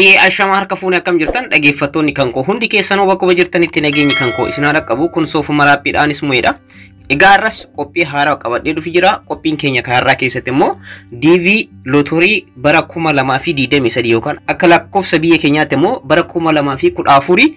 Hayyee, ashama, harka fuunee, akkam jirtan dhaggeeffattoonni kan koo? Hundi keessanuu bakkuma jirtanitti nageenyi kan koo isin haa qabu. Kun Soofuma Raappiidhaanis mu'eedha. Egaa har'as qophii haaraa qabadhee dhufi jira. Qophiin keenya kan har'aa keessatti immoo DV lootorii bara 2023 yookaan akka lakkoofsa biyya keenyaatti immoo bara 2014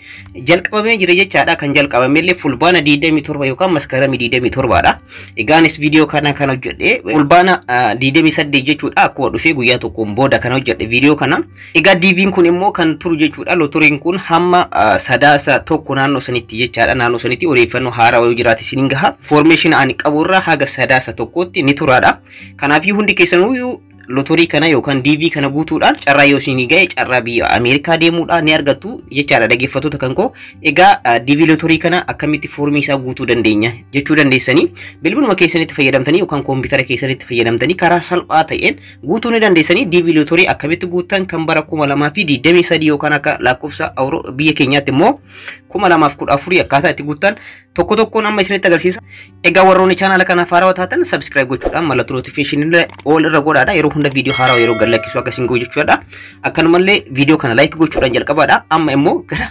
jalqabamee jira jechaadha. Kan jalqabame illee Fulbaana 27 yookaan Maskaramii 27dha. Egaanis viidiyoo kana kan hojjedhe Fulbaana 28 jechuudha. Akkuma dhufee guyyaa tokkoon booda kan hojjedhe viidiyoo kana. Egaa DV'n kun immoo kan turu jechuudha. Lootoriin kun hamma Sadaasa 1 naannoo sanitti jechaadha. Naannoo sanitti odeeffannoo haaraa yoo jiraate isiniin gaha. Information ani qaburraa haga Sadaasa 1tti ni turaadha. Kanaafii hundi keessanuu lotorii kana yookaan DV kana guutuudhaan carraa yoo isin ga'e carraa biyya Ameerikaa deemuudhaan ni argattu jechaadha, dhaggeeffattoota kan koo. Egaa DV lotorii kana akkamitti foormii isaa guutuu dandeenya jechuu dandeessanii, bilbiluma keessanitti fayyadamtanii yookaan koompitara keessanitti fayyadamtanii karaa salphaa ta'een guutuu ni dandeessanii. DV lotorii akkamitti guuttan kan bara 2023 yookaan akka lakkoofsa biyya keenyaatti immoo 2014 akkaataa itti guuttan tokko tokkoon amma isinitti agarsiisa. Egaa warroonni chaanaala kanaaf haarawaa taatan subscribe gochuudhaan mallattoo notification all irra godhaadha. Yeroo hunda viidiyoo haarawaa yeroo gad lakkisu akka isin gahu jechuudha. Akkanumallee viidiyoo kana like gochuudhaan jalqabaadha. Amma immoo gara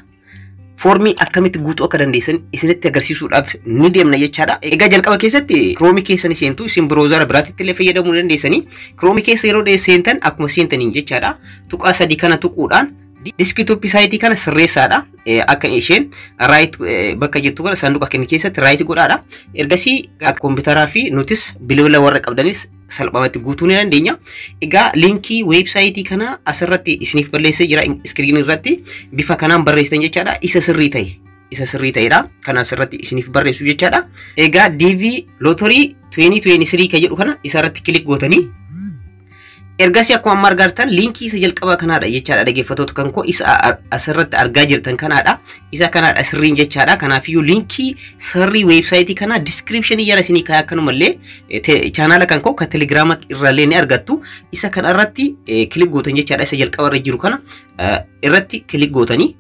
foormii akkamitti guutuu akka dandeessan isinitti agarsiisuudhaaf ni deemna jechaadha. Egaa jalqaba keessatti Chrome keessa ni seentu. Isin browser biraatti illee fayyadamuu ni dandeessanii. Chrome keessa yeroo seentan, akkuma seentaniin jechaadha. Tuqaa sadii kana tuquudhaan desktop site kana sirreessaadha. Akka isheen right bakka jettu kana saanduqa kenna keessatti right godhaadha. Ergasii kompiitaraa fi nutis bilbila warra qabdanis salphumatti guutuu ni dandeenya. Egaa liinkii weebsaayitii kana asirratti isiniif barreessee jira, iskiriinii irratti bifa kanaan barreessitan jechaadha. Isa sirrii ta'e. Isa sirrii ta'edha. Kan asirratti isiniif barreessu jechaadha. Egaa DV lootorii 2023 kan jedhu kana isarratti click gootanii, ergasii akkuma amma argartan liinkii isa jalqabaa kanaadha jechaadha, dhaggeeffattoota kan koo. Isa asirratti argaa jirtan kanaadha. Isa kanaadha sirriin jechaadha. Kanaafiyyuu liinkii sirrii weebsaayitii kanaa description jala isinii kaa'ee, akkanumallee chaanaala kan koo kan Telegiraama irraallee ni argattu. Isa kana irratti click gootan jechaadha. Isa jalqaba irra jiru kana irratti click gootanii,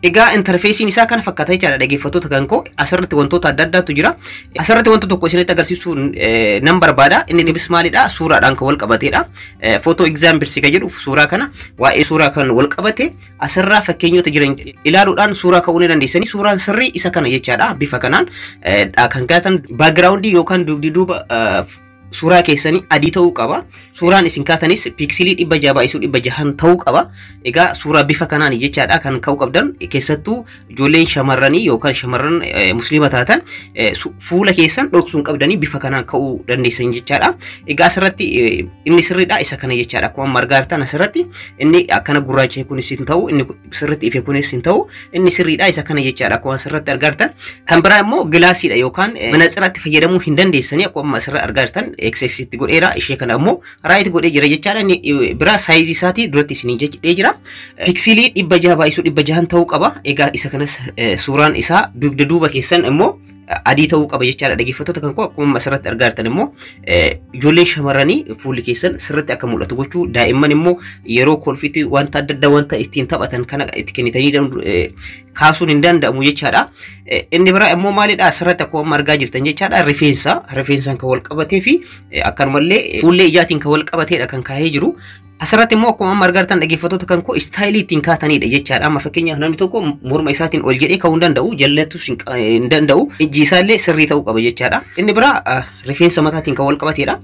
egaa interfaceiin isaa kana fakkaata jechaadha, dhaggeeffattoota kan koo. Asirratti wantoota adda addaatu jira. Asirratti wanta tokko isinitti agarsiisuu nan barbaada. Inni innis maalidha? Suuraadhaan kan wal qabateedha. Photo examples kan jedhu suuraa kana, waa'ee suuraa kan wal qabate asirraa fakkeenyota jiran ilaaluudhaan suuraa ka'uu ni dandeessanii. Suuraan sirrii isa kana jechaadha. Bifa kanaan kan kaatan background yookaan dugdi duuba suuraa keessanii adii ta'uu qaba. Suuraan isin kaatanis piiksilii 600 baay'isuu 600n ta'uu qaba. Egaa suuraa bifa kanaan jechaadha kan ka'uu qabdan. Keessattuu ijoolleen shamarranii yookaan shamarran musliima taatan fuula keessan dhoksuun qabdanii bifa kanaan ka'uu dandeessan jechaadha. Egaa asirratti inni sirriidha isa kana jechaadha. Akkuma amma argaa jirtan asirratti inni akkana gurraacha kunis hin ta'u, inni sirriitti ife kunis hin ta'u, inni sirriidha isa kana jechaadha. Akkuma asirratti argaa jirtan. Kan biraa immoo gilaasiidha yookaan manatsiraatti fayyadamuu hin dandeessanii. Akkuma asirratti argaa jirtan XX itti godheera, ishee kana immoo right godhee jira jechaadha. Inni biraa saayizii isaatii duratti isinii jedhee jira. Piiksilii 600 baay'isuu 600n ta'uu qaba. Egaa isa kanas suuraan isaa dugda duuba keessan immoo adii ta'uu qaba jechaadha, dhaggeeffattoota kan koo. Akkuma asirratti argaa jirtan immoo ijoolleen shamarranii fuulli keessan sirriitti akka mul'atu gochuu, daa'imman immoo yeroo kolfitti wanta adda addaa wanta ittiin taphatan kana itti kennitanii kaasuun hin danda'amu jechaadha. Inni biraa immoo maalidha? Asirratti akkuma argaa jirtan jechaadha, rifeensaan kan wal qabatee fi akkanumallee fuullee ijaatiin kan wal qabateedha kan kaahee jiru. Asirratti immoo akkuma amma argaa jirtan, dhaggeeffattoota kan koo, istaayilii ittiin kaatanidha jechaadha. Amma fakkeenyaaf namni tokko morma isaatiin ol jedhee ka'uu hin danda'u, jallatus hin danda'u, ijji isaallee sirrii ta'uu qaba jechaadha. Inni biraa rifeensa mataatiin kan wal qabatedha.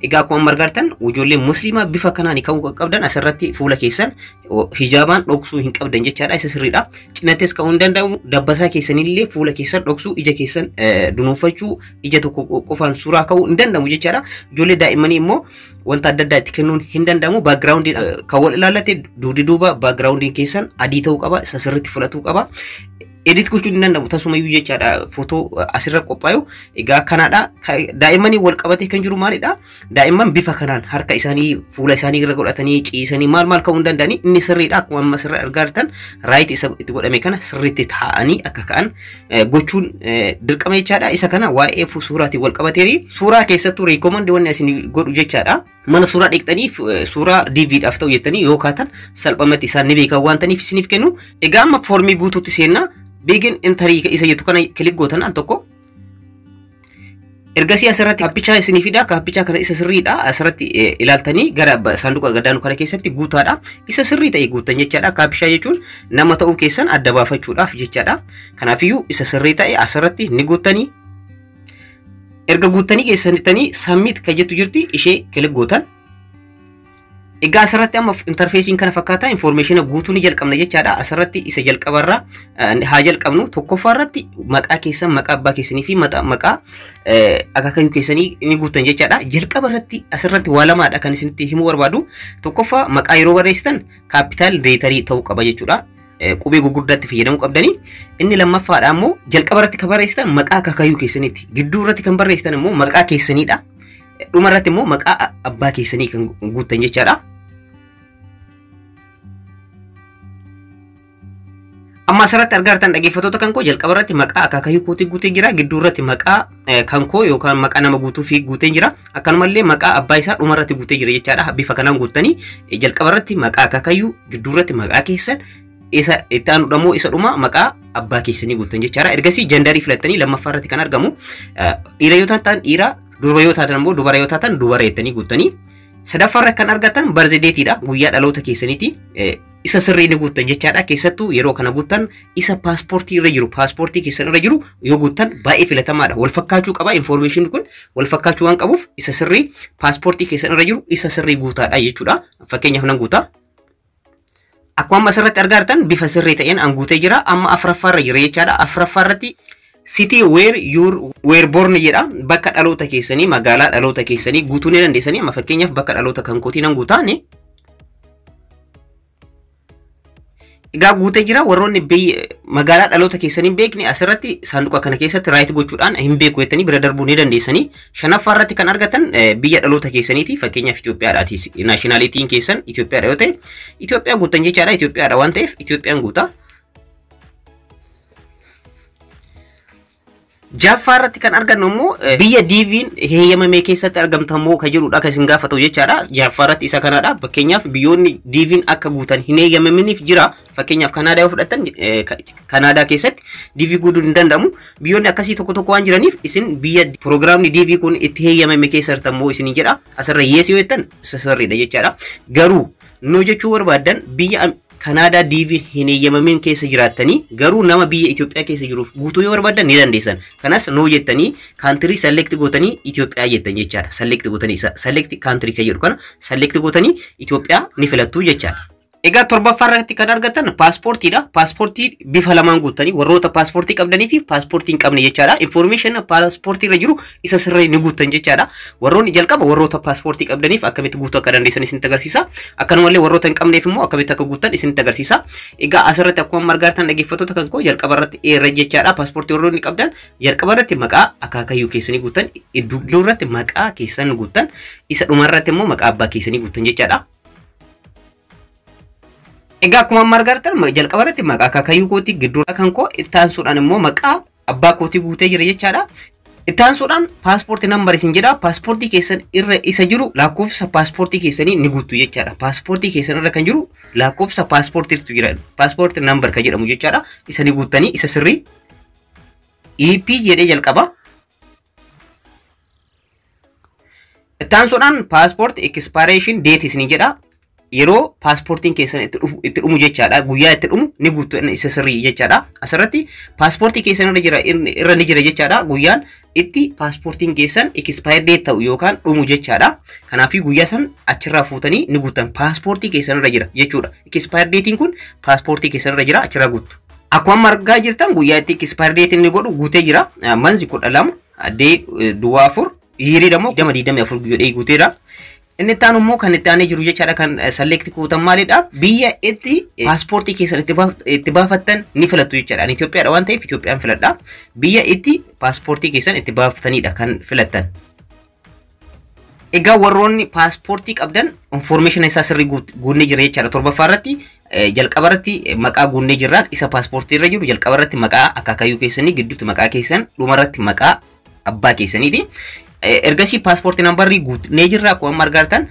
Egaa akkuma amma argaa jirtan ijoolleen musliimaa bifa kanaan ka'uu qabdan. Asirratti fuula keessan hijaabaan dhoksuu hin qabdan jechaadha. Isa sirriidha. Cinattis ka'uu hin danda'amu. Dabbasaa keessanillee fuula keessan dhoksuu, ija keessan dunuunfachuu, ija tokko qofaan suuraa ka'uu hin danda'amu jechaadha. Ijoollee daa'immanii immoo wanta adda addaa itti kennuun hin danda'amu. Backgroundiin kan wal ilaallate dugdi duuba backgroundiin keessan adii ta'uu qaba. Isa sirriitti fudhatuu qaba. Edit gochuun hin danda'amu tasumayyuu jechaadha footoo asirra qophaa'u. Egaa kanaadha. Daa'immanii wal qabatee kan jiru maalidha? Daa'imman bifa kanaan harka isaanii fuula isaanii irra godhatanii ciisanii maal maal ka'uu hin danda'anii. Inni sirriidha akkuma amma asirra argaa jirtan right isa itti godhame kana sirriitti taa'anii akka ka'an gochuun dirqama jechaadha. Isa kana waa'ee suuraatiin wal qabateeri. Suuraa keessattuu recommend wanni isin godhu jechaadha, mana suuraa dhiqxanii suuraa DVdhaaf ta'u jettanii yoo kaatan salphumatti isaan ni beekan waan ta'aniif isiniif kennu. Egaa amma foormii guutuutti seenna. Begin entry isa jettu kana click gootan al tokko. Ergasii asirratti captcha isinii fida. Captcha kana isa sirriidha. Asirratti ilaaltanii gara saanduqa gadaanu kana keessatti guutaadha. Isa sirrii ta'e guutan jechaadha. Captcha jechuun nama ta'uu keessan adda baafachuudhaaf jechaadha. Kanaafiyyuu isa sirrii ta'e asirratti ni guuttanii. Erga guuttanii keessanittanii submit kan jettu jirti, ishee click gootan. Egaa asirratti amma interfaceiin kana fakkaata, information guutuu ni jalqabna jechaadha. Asirratti isa jalqabarraa haa jalqabnu. Tokkoffaa irratti maqaa keessan, maqaa abbaa keessanii fi maqaa akaakayyuu keessanii ni guutan jechaadha. Jalqaba irratti asirratti waa lamaadha kan isinitti himuu barbaadu. Tokkoffaa, maqaa yeroo barreessitan capital letterii ta'uu qaba jechuudha. Qubee gurguddaatti fayyadamuu qabdanii. Inni lammaffaadha immoo jalqaba irratti kan barreessitan maqaa akaakayyuu keessaniiti. Gidduu irratti kan barreessitan immoo maqaa keessaniidha. Dhuma irratti immoo maqaa abbaa keessanii kan guuttan jechaadha. Amma asirratti argaa jirtan, dhaggeeffattoota kan koo, jalqaba irratti maqaa akaakayyuu kootii guutee jira. Gidduu irratti maqaa kan koo yookaan maqaa nama guutuu fi guutee jira. Akkanumallee maqaa abbaa isaa dhuma irratti guutee jira jechaadha. Bifa kanaan guuttanii jalqaba irratti maqaa akaakayyuu, gidduu irratti maqaa keessan, isa itti aanudha immoo isa dhuma maqaa abbaa keessanii guuttan jechaadha. Ergasii genderii filattanii lammaffaa irratti kan argamu dhiira yoo taatan dhiira, durba yoo taatan immoo dubara yoo taatan dubara jettanii guuttanii. Sadaffaa irratti kan argatan birth dateiidha. Guyyaa dhaloota keessaniiti. Isa sirrii ni guuttan jechaadha. Keessattuu yeroo kana guuttan isa paaspoortii irra jiru, paaspoortii keessan irra jiru yoo guuttan baay'ee filatamaadha. Wal fakkaachuu qaba. Informationni kun wal fakkaachuu waan qabuuf isa sirrii paaspoortii keessan irra jiru isa sirrii guutaadha jechuudha. Fakkeenyaaf nan guuta. Akkuma amma asirratti argaa jirtan bifa sirrii ta'een an guutee jira. Amma afuraffaa irra jira jechaadha. Afuraffaa irratti "City where you were born" jedha. Bakka dhaloota keessanii, magaalaa dhaloota keessanii guutuu ni dandeessanii. Amma fakkeenyaaf bakka dhaloota kan kootii nan guutaani. Egaa guutee jira. Warroonni magaalaa dhaloota keessanii hin beekne asirratti saanduqa kana keessatti right gochuudhaan hin beeku jettanii bira darbuu ni dandeessanii. Shanaffaa irratti kan argatan biyya dhaloota keessaniiti. Fakkeenyaaf Itoophiyaadhaati. Nationalityn keessan Itoophiyaadha yoo ta'e Itoophiyaa guutan jechaadha. Itoophiyaadha waan ta'eef Itoophiyaan guuta. Jaffaa irratti kan argannu immoo biyya DV'n heeyyamamee keessatti argamtamoo kan jedhudha kan isin gaafatu jechaadha. Jaffaa irratti isa kanadha. Fakkeenyaaf biyyoonni DV'n akka guutan hin heeyyamaminiif jira. Fakkeenyaaf Kanaadaa yoo fudhattan, Kanaadaa keessatti DV guutuun hin danda'amu. Biyyoonni akkasii tokko tokko waan jiraniif isin biyya piroogiraamni DV kun itti heeyyamame keessa jirtammoo isin jedha. Asirra yes yoo jettan isa sirriidha jechaadha. Garuu no jechuu barbaaddan, biyya Kanaadaa DV hin eeyyamamin keessa jiraattanii garuu nama biyya Itoophiyaa keessa jiruuf guutuu yoo barbaaddan ni dandeessan. Kanas no jettanii country select gootanii Itoophiyaa jettan jechaadha. Select gootanii select country kan jedhu kana select gootanii Itoophiyaa ni filattu jechaadha. Egaa torbaffaa irratti kan argatan paaspoortiidha. Paaspoortii bifa lamaan guuttanii, warroota paaspoortii qabdanii fi paaspoortii hin qabne jechaadha. Information paaspoortii irra jiru isa sirrii ni guuttan jechaadha. Warroonni jalqaba warroota paaspoortii qabdaniif akkamitti guutuu akka dandeessan isinitti agarsiisa. Akkanumallee warroota hin qabneef immoo akkamitti akka guuttan isinitti agarsiisa. Egaa asirratti akkuma argaa jirtan, dhaggeeffattoota kan koo, jalqaba irratti eerra jechaadha. Paaspoortii warroonni qabdan jalqaba irratti maqaa akaakayyuu keessanii guuttan, iddoo irratti maqaa keessan guuttan, isa dhuma irratti immoo maqaa abbaa keessanii guuttan jechaadha. Egaa akkuma amma argaa jirtan jalqaba irratti maqaa akaakayyuu kootii, gidduu kan koo, itti aansuudhaan immoo maqaa abbaa kootii guutee jira jechaadha. Itti aansuudhaan passport number isin jedha. Paaspoortii keessan irra isa jiru lakkoofsa paaspoortii keessanii ni guuttu jechaadha. Paaspoortii keessan irra kan jiru lakkoofsa paaspoortiitu jira. Passport number kan jedhamu jechaadha. Isa ni guuttanii isa sirrii EP jedhee jalqaba. Itti aansuudhaan passport expiration date isin jedha. Yeroo paaspoortiin keessan itti dhumu jechaadha. Guyyaa itti dhumu ni guuttu isa sirrii jechaadha. Asirratti paaspoortii keessan irra jira, irra ni jira jechaadha. Guyyaan itti paaspoortiin keessan expire date ta'u yookaan dhumu jechaadha. Kanaafii guyyaa san achirraa fuutanii ni guuttan. Paaspoortii keessan irra jira jechuudha. Expire datein kun paaspoortii keessan irra jira, achirraa guuttu. Akkuma amma argaa jirtan guyyaa itti expire date inni godhu guutee jira. Month 12, day 04, yearii immoo 2024 jedhee guuteera. Inni itti aanu immoo kan itti aanee jiru jechaadha, kan select gootan maalidha? Biyya itti paaspoortii keessan itti baafattan ni filattu jechaadha. Ani Itoophiyaadha waan ta'eef Itoophiyaan filadha. Biyya itti paaspoortii keessan itti baafattanidha kan filattan. Egaa warroonni paaspoortii qabdan information isaa sirrii guunnee jira jechaadha. Torbaffaa irratti jalqaba irratti maqaa guunnee jirra. Isa paaspoortii irra jiru jalqaba irratti maqaa akaakayyuu keessanii, gidduutti maqaa keessan, dhuma irratti maqaa abbaa keessaniiti. Ergasii passport numberii guutnee jirra. Akkuma amma argattan,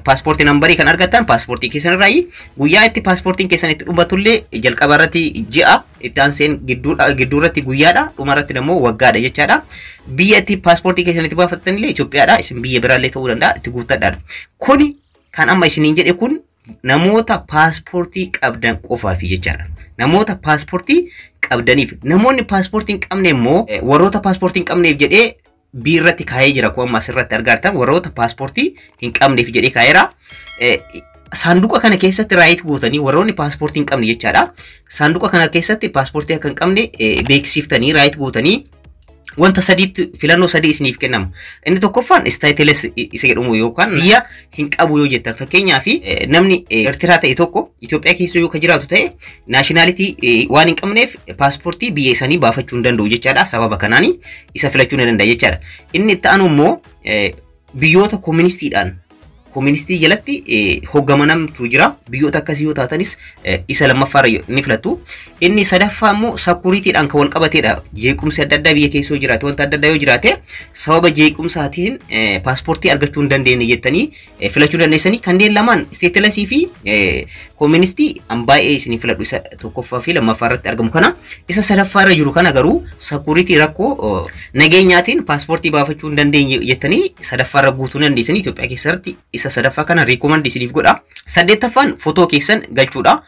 passport numberii kan argattan paaspoortii keessan irraayi. Guyyaa itti paaspoortiin keessan itti dhumatullee jalqaba irratti ji'a, itti aanseen gidduu irratti guyyaadha, dhuma irratti immoo waggaadha jechaadha. Biyya itti paaspoortii keessan itti baafattanillee Itoophiyaadha. Isin biyya biraallee ta'uu danda'a, itti guuttadhaadha. Kuni kan amma isiniin jedhe kun namoota paaspoortii qabdan qofaafi jechaadha. Namoota paaspoortii qabdaniif. Namoonni paaspoortii hin qabne immoo, warroota paaspoortii hin qabneef jedhee B irratti kaa'ee jira. Akkuma amma asirratti argartan, warroota paaspoortii hin qabneef jedhee kaa'eera. Saanduqa kana keessatti right gootanii, warroonni paaspoortii hin qabne jechaadha. Saanduqa kana keessatti paaspoortii akka hin qabne beeksiftanii right gootanii wanta sadiitti filannoo sadii isiniif kennama. Inni tokkoffaan stateless isa jedhamu yookaan biyya hin qabu yoo jettan, fakkeenyaaf namni Eertiraa ta'e tokko Itoophiyaa keessa yoo ka jiraatu ta'e, nationality waan hin qabneef paaspoortii biyya isaanii baafachuu hin danda'u jechaadha. Sababa kanaan isa filachuu ni danda'a jechaadha. Inni itti aanu immoo biyyoota kooministiidhaan, kooministii jalatti hooggamanamtu jira. Biyyoota akkasii yoo taatanis isa lammaffaa ni filattu. Inni sadaffaa immoo securitydhaan kan wal qabatedha. Jeequmsi adda addaa biyya keessa yoo jiraate, wanta adda addaa yoo jiraate, sababa jeequmsaatiin paaspoortii argachuu hin dandeenye jettanii filachuu dandeessanii. Kanneen lamaan, statelessii fi kooministii, an baay'ee isinii filadhu isa tokkoffaa fi lammaffaa irratti argamu kana. Isa sadaffaa irra jiru kana garuu security, rakkoo nageenyaatiin paaspoortii baafachuu hin dandeenye jettanii sadaffaa irra guutuu dandeessanii. Itoophiyaa keessatti isa sadaffaa kana recommend isiniif godha. Saddeettaffaan footoo keessan galchuudha.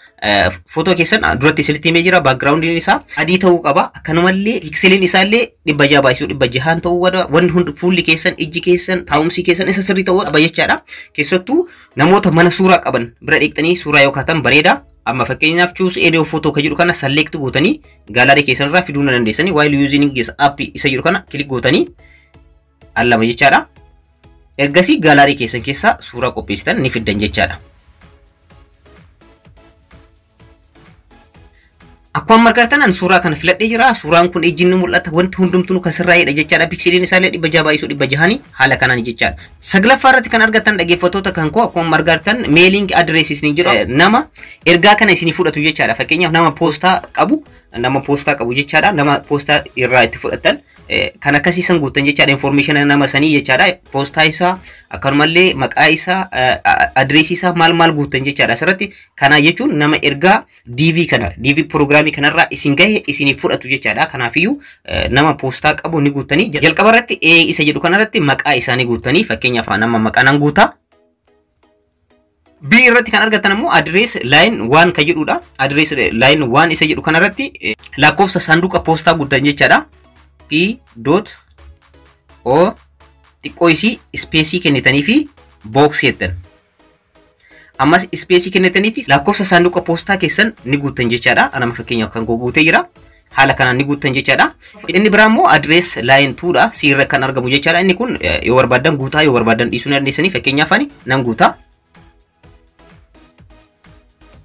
Footoo keessan duratti isinitti himee jira. Backgroundiin isaa adii ta'uu qaba. Akkanumallee pixeliin isaallee 600 baay'isuu 600n ta'uu qaba. Wanni hundi, fuulli keessan, ijji keessan, taa'umsi keessan isa sirrii ta'uu qaba jechaadha. Keessattuu namoota mana suuraa qaban bira dhiqxanii suuraa yoo kaatan bareeda. Amma fakkeenyaaf choose any photo ka jedhu kana select gootanii gallery keessan irraa fiduu dandeessanii, while using this app isa jedhu kana click gootanii al lama jechaadha. Ergasii gallery keessan keessaa suuraa qopheessitan ni fiddan jechaadha. Akkuma argartan, suuraa kana filadhee jira. Suuraan kun ijji ni mul'ata. Wanti hundumtuu kan sirraa'edha jechaadha. Pixeliin isaallee 600 baay'isuu 600nii haala kanaan jechaadha. Saglaffaa irratti kan argattan, dhaggeeffattoota kan koo, akkuma argartan mailing address isin jedhu, nama ergaa kana isinii fudhatu jechaadha. Fakkeenyaaf nama poostaa qabu, nama poostaa qabu jechaadha. Nama poostaa irraa itti fudhatan kan akkasiisan guutan jechaadha. Information nama sanii jechaadha. Poostaa isaa, akkanumallee maqaa isaa, adreesii isaa, maal maal guutan jechaadha. Asirratti kana jechuun nama ergaa DV kana, DV programii kanarraa isin gahe isiniif fudhatu jechaadha. Kanaafiyyuu nama poostaa qabu ni guutanii. Jalqaba irratti A isa jedhu kanarratti maqaa isaanii guutanii, fakkeenyaaf nama maqaa nan guutaa. B irratti kan argatan immoo address line 1 ka jedhudha. Address line 1 isa jedhu kanarratti lakkoofsa saanduqa poostaa guutan jechaadha. P dot O xiqqoo isii spaceii kennitanii fi box jettan. Ammas spaceii kennitanii fi lakkoofsa saanduqa poostaa keessan ni guuttan jechaadha. Anama fakkeenyaaf kan guutee jira. Haala kanaan ni guuttan jechaadha. Inni biraa immoo address line 2 dha. C irra kan argamu jechaadha. Inni kun yoo barbaaddan guutaa, yoo barbaaddan dhiisuu ni dandeessanii, fakkeenyaaf ani nan guutaa.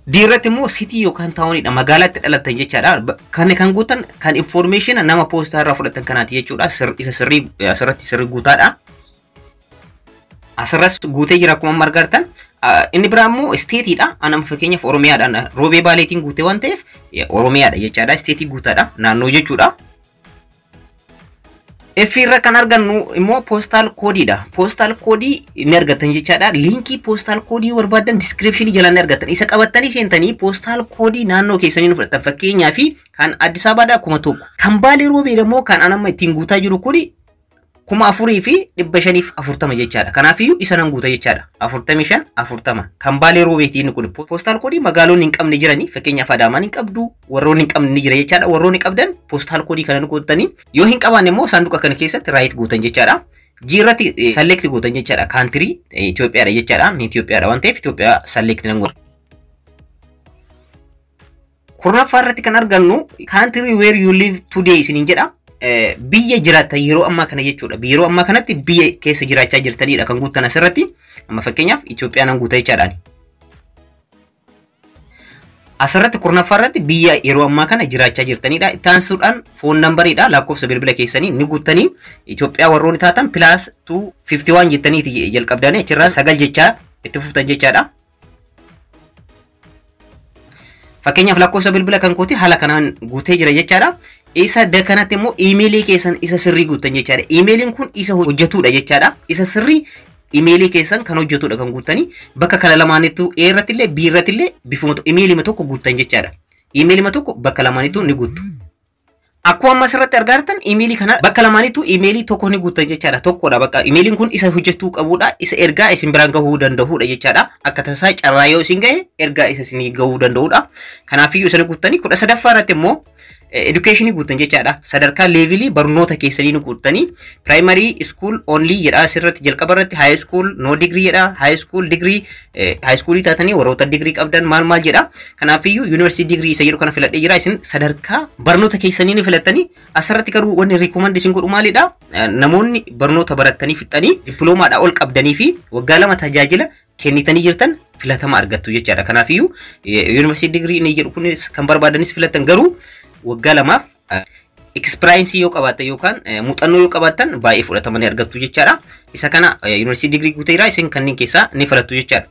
D irratti immoo city yookaan townidha. Magaalaatti dhalattan jechaadha. Kan guutan kan information nama poostaa irraa fudhatan kanaati jechuudha. Isa sirrii asirratti sirrii guutaadha. Asirras guutee jira akkuma amma argartan. Inni biraa immoo stateiidha. Anama fakkeenyaaf Oromiyaadhaan, Roobee Baaleetiin guutee waan ta'eef Oromiyaadha jechaadha. Stateii guutaadha. Naannoo jechuudha. F irra kan argannu immoo postal codeiidha. Postal codeii ni argattan jechaadha. Linkii postal codeii barbaadan descriptionii jala ni argattan. Isa qabattanii seentanii postal codeii naannoo keessanii ni fudhattan. Fakkeenyaaf kan Addis Ababaadhaa 1000. Kan Baalee Roobee immoo kan an amma ittiin guutaa jiru kuni 4540 jechaadha. Kanaafiyyuu isa nan guuta jechaadha. 45 40 kan Baalee Roobeetii inni kun. Postal codeii magaalonni hin qabne jiranii, fakkeenyaaf Adaamaan hin qabdu, warroonni hin qabne ni jira jechaadha. Warroonni qabdan postal codeii kana guutanii, yoo hin qabaanne immoo saanduqa kana keessatti right guutan jechaadha. G irratti select guutan jechaadha. Country Itoophiyaadha jechaadha. Itoophiyaadha waan ta'eef Itoophiyaa select nan godha. 10ffaa irratti kan argannu country where you live today isiniin jedha. Biyya jiraattan yeroo ammaa kana jechuudha. Yeroo ammaa kanatti biyya keessa jiraachaa jirtanidha kan guuttan asirratti. Amma fakkeenyaaf Itoophiyaa nan guuta jechaadhaan. Asirratti 10ffaa irratti biyya yeroo ammaa kana jiraachaa jirtanidha. Itti aansuudhaan phone numberiidha. Lakkoofsa bilbila keessanii ni guuttanii. Itoophiyaa warroonni taatan plus 251 jettaniiti jalqabdanii achirraa 9 jechaa itti fuftan jechaadha. Fakkeenyaaf lakkoofsa bilbila kan kooti haala kanaan guutee jira jechaadha. Isa kanatti immoo iimeelii keessan isa sirrii guuttan jechaadha. Iimeeliin kun isa hojjetudha jechaadha. Isa sirrii iimeelii keessan kan hojjetudha kan guuttanii bakka kana lamaanittuu A irratti illee B irratti illee bifuma iimeelii tokko guuttan jechaadha. Iimeelii tokko bakka lamaanittuu ni guuttu. Akkuma amma asirratti argaa jirtan iimeelii kana bakka lamaanittuu iimeelii tokko ni guuttan jechaadha. Tokkodha bakka iimeeliin kun isa hojjetuu qabudha. Isa ergaa isin biraan gahuu danda'udha jechaadha. Akka tasaa carraa yoo isin gahe ergaa isa isin gahuu danda'udha. Kanaafiyyuu isa ni guuttanii 13ffaa irratti immoo education guuttan jechaadha. Sadarkaa leevilii barnoota keessanii ni guuttanii primary school only jedha asirratti jalqaba irratti high school no degree jedha high school degree high schoolii taatanii warroota degree qabdan maal maal jedha. Kanaafiyyuu university degree isa jedhu kana filadhee jira. Isin sadarkaa barnoota keessanii ni filattanii asirratti garuu wanni recommend isin godhu maalidha? Namoonni barnoota barattanii fixanii diploomaadhaa ol qabdanii fi waggaa 2 tajaajila kennitanii jirtan filatama argattu jechaadha. Kanaafiyyuu university degree inni jedhu kunis kan barbaadanis filattan garuu waggaa 2 experience yoo qabaattan yookaan muuxannoo yoo qabaattan baay'ee fudhatamanii argattu jechaadha. Isa kana university degree guuteera isin kanneen keessaa ni filattu jechaadha.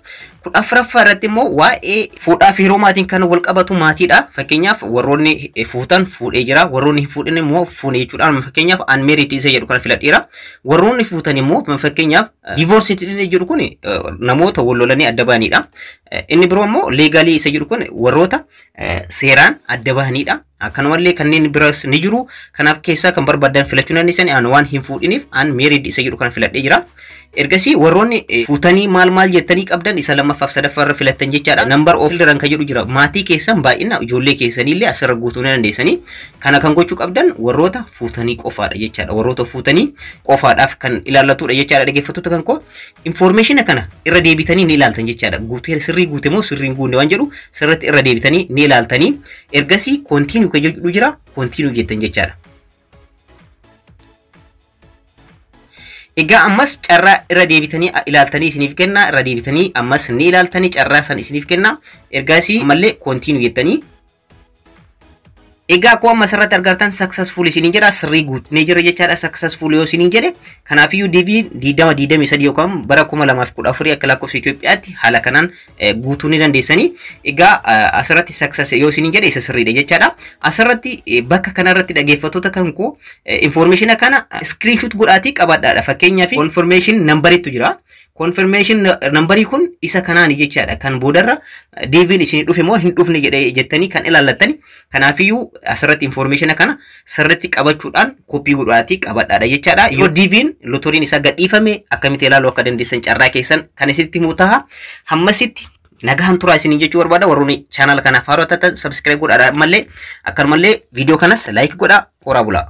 14ffaa irratti immoo waa'ee fuudhaa fi heerumaatiin kan wal qabatu maatiidha. Fakkeenyaaf warroonni fuutan fuudhee jira, warroonni hin fuudhin immoo fuune jechuudha. Fakkeenyaaf unmarried isa jedhu kana filadheera. Warroonni fuutan immoo fakkeenyaaf divorced inni jedhu kun namoota wal lolanii adda bahanidha. Inni biroo immoo legally isa jedhu kun warroota seeraan adda bahanidha. Akkanumallee kanneen biraas ni jiru. Kanaaf keessaa kan barbaadan filachuu dandeessan an waan hin fuudhiniif unmarried isa jedhu kana filadhee jira. Ergasii warroonni fuutanii maal maal jettanii qabdan isa 2ffaaf 3ffaa irra filattan jechaadha. Number of children kan jedhu jira. Maatii keessan baay'ina ijoollee keessaniillee asirra guutuu ni dandeessanii. Kana kan gochuu qabdan warroota fuutanii qofaadha jechaadha. Warroota fuutanii qofaadhaaf kan ilaallatudha jechaadha. Dhaggeeffattoota kan koo information kana irra deebitanii ni ilaaltan jechaadha. Guutee sirrii guute moo sirrii hin guunne waan jedhu sirriitti irra deebitanii ni ilaaltanii. Ergasii continue kan jedhu jira. Continue jettan jechaadha. Egaa ammas carraa irra deebitanii ilaaltanii isiniif kenna. Irra deebitanii ammas ni ilaaltanii carraa san isiniif kenna. Ergasii ammallee continue jettanii. Egaa akkuma amma asirratti argartan successful isiniin jedha. Sirrii guutnee jira jechaadha. Successful yoo isiniin jedhe kanaafiyyuu DV 2023 yookaan bara 2014 akka lakkoofsa Itoophiyaatti haala kanaan guutuu ni dandeessanii. Egaa asirratti success yoo isiniin jedhe isa sirriidha jechaadha. Asirratti bakka kanarratti dhaggeeffattoota kan koo information kana screenshot godhaatii qabadhaadha. Fakkeenyaaf confirmation numberitu jira. Confirmation numberii kun isa kanaani jechaadha. Kan boodarra DV'n isin dhufe moo hin dhufne jedhee jettanii kan ilaallattani. Kanaafiyyuu asirratti information kana sirriitti qabachuudhaan koppii godhaatii qabadhaadha jechaadha. Yoo DV'n lotoriin isaa gadhiifame akkamitti ilaaluu akka dandeessan carraa keessan kan isinitti himu ta'a. Hammasitti nagaan turaa isiniin jechuu barbaada. Warroonni chaanal kanaaf haaraa taatan subscribe godhaadha ammallee akkanumallee viidiyoo kanas like godhaa. Horaa bulaa.